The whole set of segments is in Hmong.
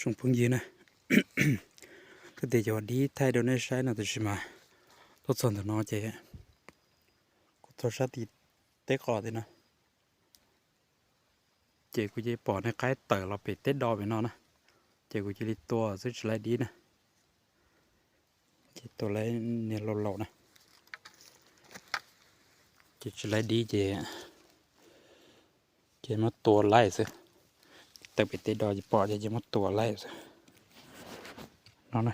Tsoom phooj ywg na, kuv tias yuav dib thaij rau nej saib no tab sis mas tuaj txog ntawm no ces kuv txog sab tim teb qos tim no ces kuv cia li pom niag qaib tawm los pem teb do pem no na, ces kuv cia li tua xwb tsis laib dib na. Ces tua laib niag laus laus na, ces tsis laib dib ces, ces muab tua laib xwb. Tawm pem teb do ces pom ces, ces muab tua laib xwb. No na,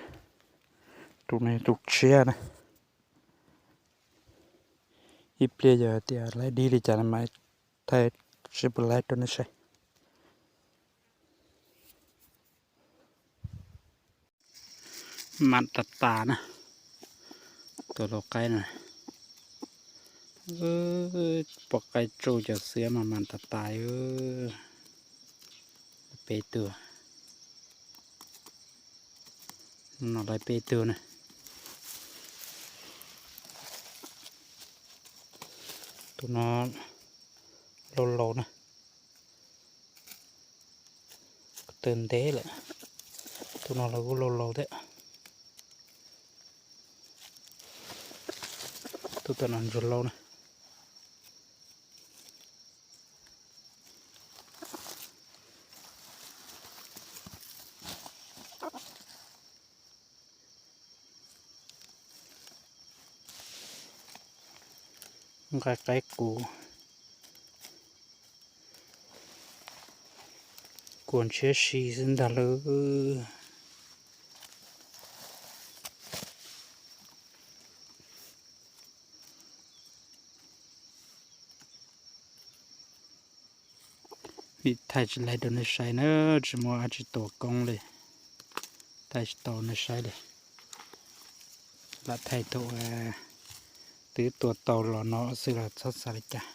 tus no tus tshiab na. Ib pliag yog tias laib dib li cas mas thaij seb puas laib rau nej saib. Mam tas tas na, tus lau qaib na, pom qaib tsuj cov xiab mas mam tas tas. Peb tug, no laib peb tug na. Tus no laus laus na, ko taw ntev lawm. Tus no los kuj laus laus thiab. Tus tom no ntsuag laus na. Nqa qaib qus, kua ntshiab si xwb ntag lauj. Vim thaij tsis laib rau nej saib na, tsis muaj dab tsi tua koob li, thaij tsis tau nej saib li. Lam thaij thaum twb tua tau los no xwb los txhob xav li cas.